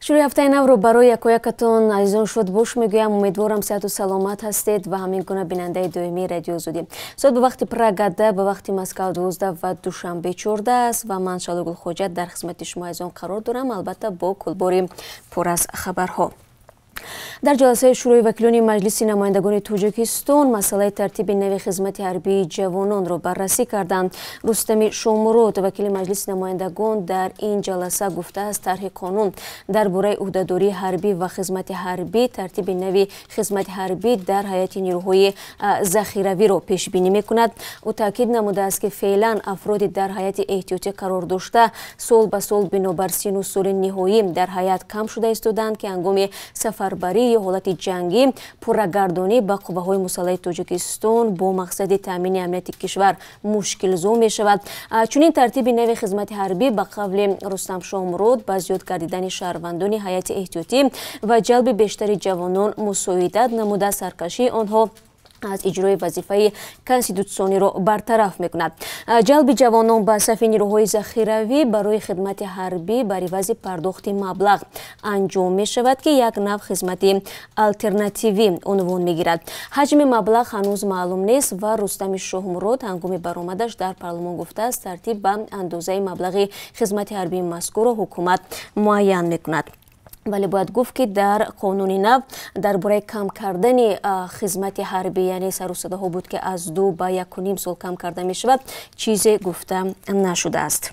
Шурӯи ҳафтаи навро барои якоякатон, азизон, шодбош мегӯям. Умедворам, сиҳату саломат ҳастед ва ҳамин гуна бинандаи доимии Радио Озодӣ. Соат ба вақти Прага 10, ба вақти Москав 12 ва Душанбе 14 аст ва ман, Шалу Гулхоҷа, дар хизмати шумо, азизон, қарор дорам, албатта, бо кулбори пур аз хабарҳо. Дар ҷаласаи Шӯрои вакилони Маҷлиси намояндагони Тоҷикистон масъалаи тартиби нави хизмати ҳарбии ҷавононро баррасӣ карданд. Рустами Шомурод, вакили Маҷлиси намояндагон, дар ин ҷаласа гуфтааст, тарҳи қонун дар бораи ӯҳдадории ҳарбӣ ва хизмати ҳарбӣ тартиби нави хизмати ҳарбӣ дар ҳайати нирӯҳои захиравиро пешбинӣ мекунад. Ӯ таъкид намудааст, ки феълан афроди дар ҳайати эҳтиётӣ қарор дошта сол ба сол бинобар сину соли ниҳоӣ дар ҳайат кам шуда истодаанд, ки ҳангоми сафарбарӣ ё ҳолати ҷангӣ пуррагардонӣ ба қувваҳои мусаллаҳи Тоҷикистон бо мақсади таъмини амнияти кишвар мушкилзо мешавад. Чунин тартиби нави хизмати ҳарбӣ, ба қавли Рустам Шоҳмурод, ба зиёд гардидани шаҳрвандони ҳайати эҳтиётӣ ва ҷалби бештари ҷавонон мусоидат намуда, саркашии онҳо аз иҷрои вазифаи конститутсиониро бартараф мекунад. Ҷалби ҷавонон ба сафи нирӯҳои захиравӣ барои хидмати ҳарбӣ бар ивази пардохти маблағ анҷом мешавад, ки як нав хизмати алтернативӣ унвон мегирад. Ҳаҷми маблағ ҳанӯз маълум нест ва Рустами Шоҳмурод ҳангоми баромадаш дар парлумон гуфтааст, тартиб ба андозаи маблағи хизмати ҳарбии мазкурро ҳукумат муайян мекунад. Вале бояд гуфт, ки дар қонуни нав дар бораи кам кардани хизмати ҳарбӣ, яъне сару садоҳо буд, ки аз 2 ба 1,5 сол кам карда мешавад, чизе гуфта нашудааст.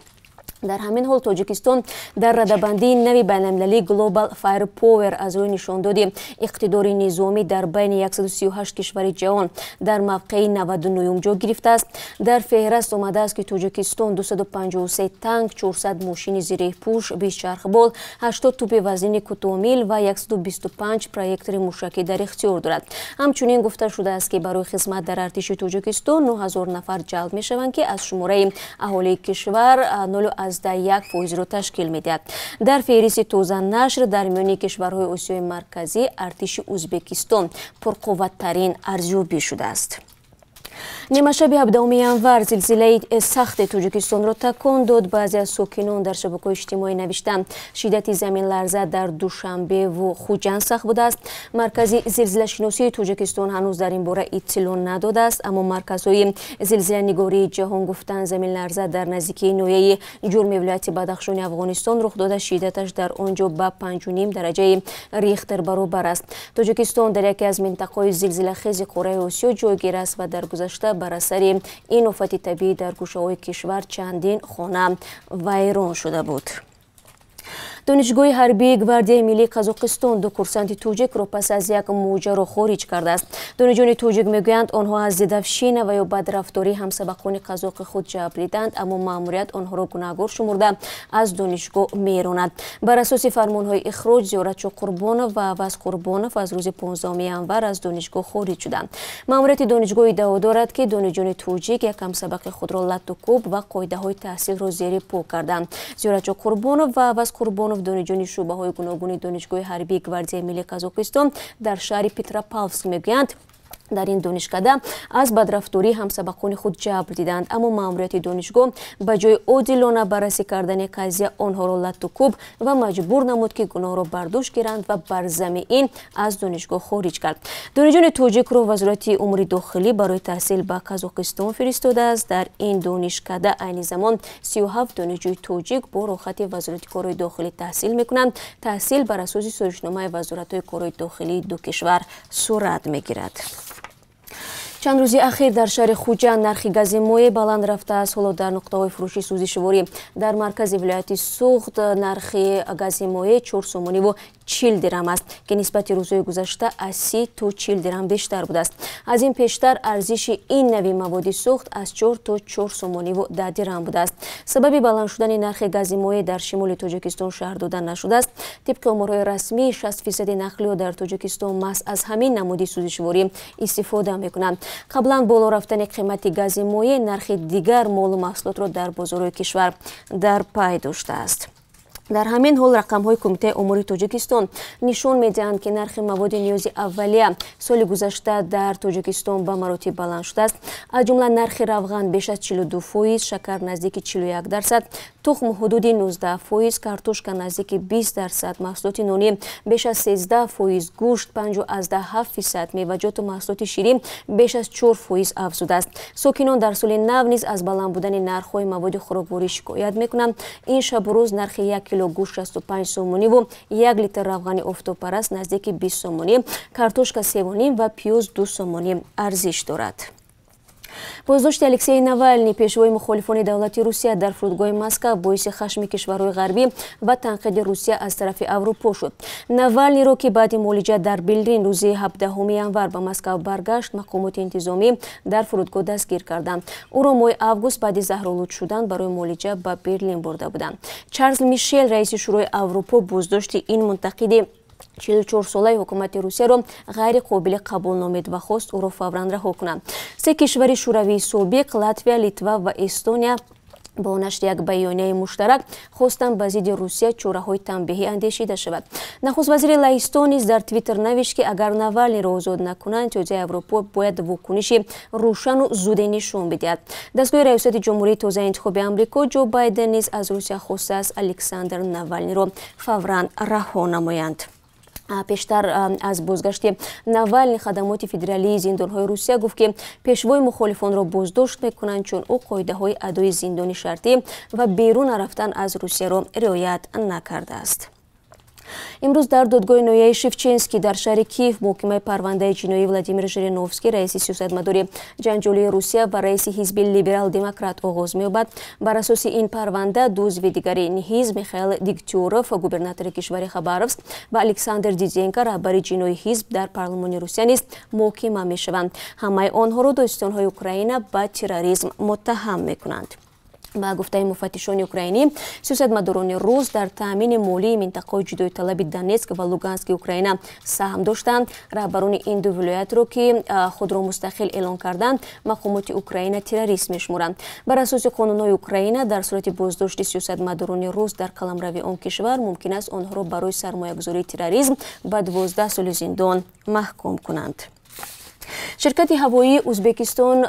Дар ҳамин ҳол, Тоҷикистон дар радабандии нави байналмилалии Global Fire Power аз рӯи нишондоди иқтидори низомӣ дар байни 138 кишвари ҷаҳон дар мавқеи 99 ҷой гирифтааст. Дар феҳраст омадааст, ки Тоҷикистон 253 танк, 400 мошини зиреҳпӯш, 20 чархбол, 80 тӯпи вазнини кӯтоҳмил ва 125 проектори мушакӣ дар ихтиёр дорад. Ҳамчунин гуфта шудааст, ки барои хизмат дар артиши Тоҷикистон 9000 нафар ҷалб мешаванд, ки аз шумораи аҳолии кишвар 0,1 фоизро ташкил медиҳад. Дар феҳристи тозанашр дар миёни кишварҳои Осиёи Марказӣ артиши Ӯзбекистон пурқувваттарин арзёбӣ шудааст. Нимашаби 17 январ зилзилаи сахти Тоҷикистонро такон дод. Баъзе аз сокинон дар шабакаҳои иҷтимоӣ навиштанд, шиддати заминларза дар Душанбеву Хуҷанд сахт будааст. Маркази зилзилашиносии Тоҷикистон ҳанӯз дар ин бора иттилоъ надодааст, аммо марказҳои зилзиланигории ҷаҳон гуфтанд, заминларза дар наздикии ноҳияи Ҷурми вилояти Бадахшони Афғонистон рух дода, шиддаташ дар он ҷо ба 5,5 дараҷаи Рихтер баробар аст. Тоҷикистон дар яке аз минтақаҳои зилзилахези қораи Осиё ҷойгир аст ва дар гузашта бар асари ин офати табиӣ дар гӯшаҳои кишвар чандин хона вайрон шуда буд. Донишгоҳи ҳарбии Гвардияи миллии Қазоқистон ду курсанти тоҷикро пас аз як моҷаро хориҷ кардааст. Донишҷӯёни тоҷик мегӯянд, онҳо аз дедовщина ва ё бадрафтории ҳамсабақони қазоқи худ ҷабр диданд, аммо маъмурият онҳоро гунаҳгор шумурда, аз донишгоҳ меронад. Бар асоси фармонҳои ихроҷ, Зиёратшо Қурбонов ва Аваз Қурбонов аз рӯзи 15 январ аз донишгоҳ хориҷ шуданд. Маъмурияти донишгоҳ иддао дорад, ки донишҷӯёни тоҷик як ҳамсабақи худро латту кӯб ва қоидаҳои таҳсилро зери по карданд. Зиёратшо Қурбонов ва Аваз Қурбонов, донишҷӯёни шӯъбаҳои гуногуни Донишгоҳи ҳарбии Гвардияи миллии Қазоқистон дар шаҳри Петропавловск, мегӯянд, дар ин донишкада аз бадрафтории ҳамсабақони худ ҷабр диданд, аммо маъмурияти донишгоҳ ба ҷои одилона баррасӣ кардани қазия онҳоро латту кӯб ва маҷбур намуд, ки гуноҳро бар дӯш гиранд, ва бар замми ин аз донишгоҳ хориҷ кард. Донишҷӯёни тоҷикро Вазорати умури дохилӣ барои таҳсил ба Қазоқистон фиристодааст. Дар ин донишкада айни замон 37 донишҷӯи тоҷик бо роҳхати Вазорати корҳои дохилӣ таҳсил мекунанд. Таҳсил бар асоси созишномаи вазоратҳои корҳои дохилии ду кишвар сурат мегирад. Чанд рӯзи ахир дар шаҳри Хуҷанд нархи гази моеъ баланд рафтааст. Ҳоло дар нуқтаҳои фурӯши сӯзишворӣ дар маркази вилояти Суғд нархи гази моеъ 4 сомониву 40 дирам аст, ки нисбати рӯзҳои гузашта аз 30 то 40 дирам бештар будааст. Аз ин пештар арзиши ин нави маводи сӯхт аз 4 то 4 сомониву 10 дирам будааст. Сабаби баланд шудани нархи гази моеъ дар шимоли Тоҷикистон шарҳ дода нашудааст. Тибқи оморҳои расмӣ, 60 фисади нақлиёт дар Тоҷикистон маҳз аз ҳамин намуди сӯзишворӣ истифода мекунанд. Қаблан боло рафтани қимати гази моеъ нархи дигар молу маҳсулотро дар бозорҳои кишвар дар пай доштааст. Дар ҳамин ҳол рақамҳои Кумитаи омори Тоҷикистон нишон медиҳанд, ки нархи маводи ниёзи аввалия соли гузашта дар Тоҷикистон ба маротиб баланд шудааст. Аз ҷумла нархи равған беш аз 42%, шакар наздики 41%, тухм ҳудуди 19%, картошка наздики 20%, маҳсулоти нонӣ беш аз 13%, гӯшт 5,7%, меваҷоту маҳсулоти ширӣ беш аз 4% афзудааст. Сокинон дар соли нав низ аз баланд будани нархҳои маводи хӯрокворӣ шикоят мекунанд. Ин шабу рӯз нархи 1 кило гӯшт 65 сомониву 1 литр равғани офтобпараст наздики 20 сомонӣ, картошка 3,5 ва пиёз 2 сомонӣ арзиш дорад. Боздошти Алексей Навални, пешвои мухолифони давлати Русия, дар фурудгоҳи Москва боиси хашми кишварҳои ғарбӣ ва танқиди Русия аз тарафи Аврупо шуд. Навалниро, ки баъди муолиҷа дар Берлин рӯзи 17 январ ба Москва баргашт, мақомоти интизомӣ дар фурудгоҳ дастгир карданд. Ӯро моҳи август баъди заҳролуд шудан барои муолиҷа ба Берлин бурда буданд. Чарлз Мишел, раиси Шӯрои Аврупо, боздошти ин мунтақиди 44-солаи ҳукумати Русияро ғайриқобили қабул номид ва хост ӯро фавран раҳо кунанд. Се кишвари шӯравии собиқ, Латвия, Литва ва Эстония, бо нашри як баёнияи муштарак хостанд ба зидди Русия чораҳои танбеҳӣ андешида шавад. Нахуствазири Лаҳистон низ дар Твиттер навишт, ки агар Навалниро озод накунанд, Иттиҳодияи Аврупо бояд вокуниши рӯшану зуде нишон бидиҳад. Дастгоҳи раёсати ҷумҳурии тозаинтихоби Амрико Ҷо Байден низ аз Русия хостааст Александр Навалниро фавран раҳо намоянд. Пештар аз бозгашти Навални хадамоти федералии зиндонҳои Русия гуфт, ки пешвои мухолифонро боздошт мекунанд, чун ӯ қоидаҳои адои зиндони шартӣ ва берун нарафтан аз Русияро риоят накардааст. Имрӯз дар додгоҳи ноҳияи Шевченский дар шаҳри Киев муҳокимаи парвандаи ҷиноии Владимир Жириновский, раиси сиёсатмадори ҷанҷолии Русия ва раиси ҳизби либерал-демократ, оғоз меёбад. Бар асоси ин парванда ду узви дигари ин ҳизб, Михаил Дегтяров, губернатори кишвари Хабаровск, ва Александр Диденко, раҳбари ҷинои ҳизб дар парлумони Русия, низ муҳокима мешаванд. Ҳамаи онҳоро додситонҳои Украина ба терроризм муттаҳам мекунанд. Ба гуфтаи муфаттишони украинӣ, сиёсатмадорони рус дар таъмини молии минтақаҳои ҷудоиталаби Донетск ва Лугански Украина саҳм доштанд. Раҳбарони ин ду вилоятро, ки худро мустақил эълон карданд, мақомоти Украина террорист мешуморанд. Бар асоси қонунҳои Украина, дар сурати боздошти сиёсатмадорони рус дар қаламрави он кишвар, мумкин аст онҳоро барои сармоягузории терроризм ба 12 соли зиндон маҳкум кунанд. Ширкати ҳавоии Узбекистон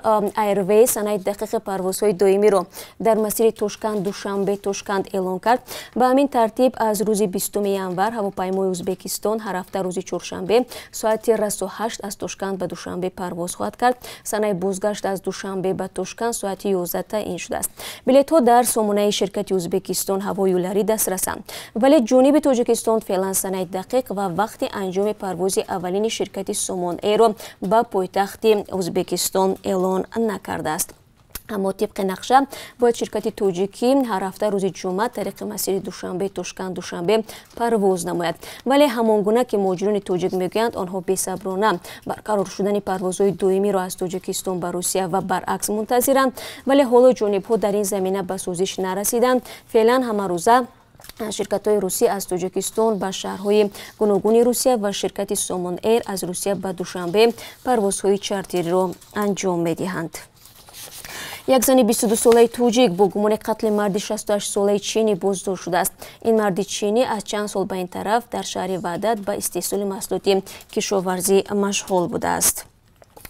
Airways санаи дақиқи парвозҳои доимиро дар масири Тошканд Душанбе Тошканд эълон кард. Ба ҳамин тартиб, аз рӯзи 20 январ ҳавопаймои Узбекистон ҳар ҳафта рӯзи чоршанбе соати расу 8 аз Тошканд ба Душанбе парвоз хоҳад кард. Санаи бозгашт аз Душанбе ба Тошканд соати 11 таъин шудааст. Билетҳо дар сомонаи ширкати Узбекистон ҳавои юларӣ дастрасанд. Вале ҷониби Тоҷикистон феълан санаи дақиқ ва вақти анҷоми парвози аввалини ширкати Сомон Эйро ба пойтахти Узбекистон эълон накардааст. Аммо тибқи нақша бояд ширкати тоҷикӣ ҳар ҳафта рӯзи ҷумъа тариқи масири Душанбе Тошканд Душанбе парвоз намояд. Вале ҳамон гуна ки муҳоҷирони тоҷик мегӯянд, онҳо бесаброна барқарор шудани парвозҳои доимиро аз Тоҷикистон ба Русия ва баръакс мунтазиранд. Вале ҳоло ҷонибҳо дар ин замина ба созиш нарасиданд. Феълан ҳамарӯза ширкатҳои русӣ аз Тоҷикистон ба шаҳрҳои гуногуни Русия ва ширкати Сомон Эйр аз Русия ба Душанбе парвозҳои чартериро анҷом медиҳанд. Як зани 22-солаи тоҷик бо гумони қатли марди 68-солаи чинӣ боздошт шудааст. Ин марди чинӣ аз чанд сол ба ин тараф дар шаҳри Ваҳдат ба истеҳсоли маҳсулоти кишоварзӣ машғул будааст.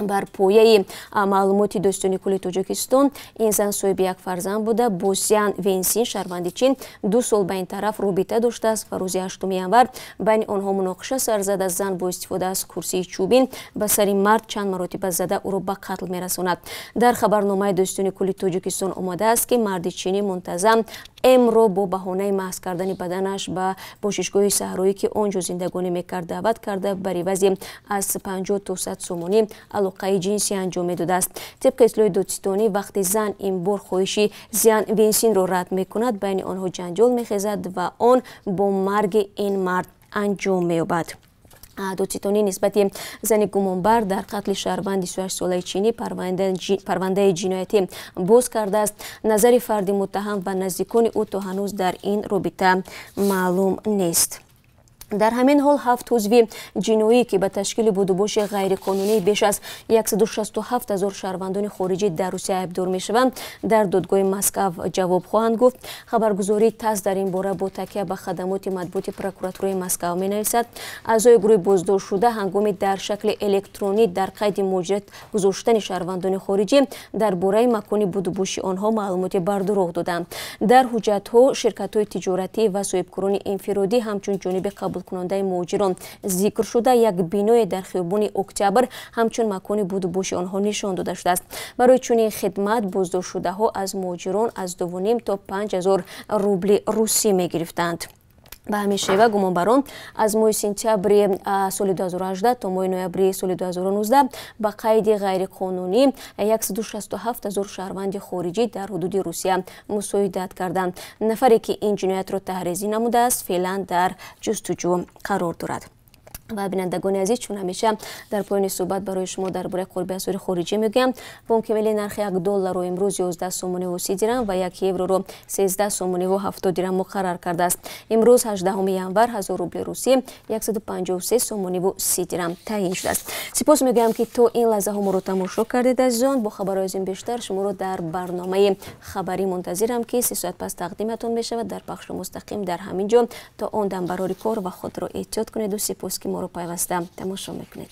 Бар пояи маълумоти додситони кулли Тоҷикистон, ин зан соҳиби як фарзанд буда, бо Сян Венсин, шаҳрванди Чин, 2 сол ба ин тараф робита доштааст ва рӯзи 8 январ байни онҳо муноқиша сар зада, зан бо истифода аз курсии чӯбин ба сари мард чанд маротиба зада ӯро ба қатл мерасонад. Дар хабарномаи додситони кулли Тоҷикистон омадааст, ки марди чинӣ мунтазам Эмро бо баҳонаи маҳз кардани баданаш ба бошишгоҳи саҳроӣ, ки он ҷо зиндагонӣ мекард, даъват карда, бар ивази аз 50 то 100 сомонӣ алоқаи ҷинсӣ анҷом медодааст. Тибқи иттилои додситонӣ, вақти зан ин бор хоҳиши Зиан Венсинро рад мекунад, байни онҳо ҷанҷол мехезад ва он бо марги ин мард анҷом меёбад. Додситонӣ нисбати зани гумонбар дар қатли шаҳрванди 38-солаи чинӣ парвандаи ҷиноятӣ боз кардааст. Назари фарди муттаҳам ва наздикони ӯ то ҳанӯз дар ин робита маълум нест. Дар ҳамин ҳол 7 узви ҷиноӣ, ки ба ташкили будубоши ғайриқонунии беш аз 167 ҳазор шаҳрвандони хориҷӣ дар Русия айбдор мешаванд, дар додгоҳи Москав ҷавоб хоҳанд гуфт. Хабаргузории ТАСС дар ин бора бо такя ба хадамоти матбуоти прокуратураи Москав менависад. Аъзои гурӯҳи боздоштшуда ҳангоми дар шакли электронӣ дар қайди муҳоҷират гузоштани шаҳрвандони хориҷӣ дар бораи макони будубоши онҳо маълумоти бардурӯғ доданд. Дар ҳуҷҷатҳо ширкатҳои тиҷоратӣ ва соҳибкорони инфиродӣ ҳамчун ҷониби қабулкунандаи муҳоҷирон зикр шуда, як биное дар хиёбони Октябр ҳамчун макони будубоши онҳо нишон дода шудааст. Барои чунин хидмат боздоштшудаҳо аз муҳоҷирон аз 2,5 то 5 ҳазор рубли русӣ мегирифтанд. Ба ҳамин шева гумонбарон аз моҳи сентябри соли 2018 то моҳи ноябри соли 2019 ба қайди ғайриқонунӣ 167 ҳазор шаҳрванди хориҷӣ дар ҳудуди Русия мусоидат карданд. Нафаре, ки ин ҷиноятро таҳрезӣ намудааст, феълан дар ҷустуҷӯ қарор дорад. Ва бинандагони азиз, чун ҳамеша дар поёни суҳбат барои шумо дар бораи қурби асъори хориҷӣ мегӯям, Бонки Миллӣ нархи 1 долларро имрӯз 11 сомониву 30 дирам ва 1 евроро 13 сомониву 70 дирам муқаррар кардааст. Имрӯз 18 январ 1000 рубли русӣ 153 сомониву 30 дирам таъин шудааст. Сипос мегӯям, ки то ин лаҳзаҳо моро тамошо кардед. Азизон, бо хабарҳои аз ин бештар шуморо дар барномаи хабарӣ мунтазирам, ки 3 соат пас тақдиматон мешавад дар пахши мустақим дар ҳамин ҷо. То он дам барори кор ва худро эҳтиёт кунеду сипос, ки моро пайваста тамошо мекунед.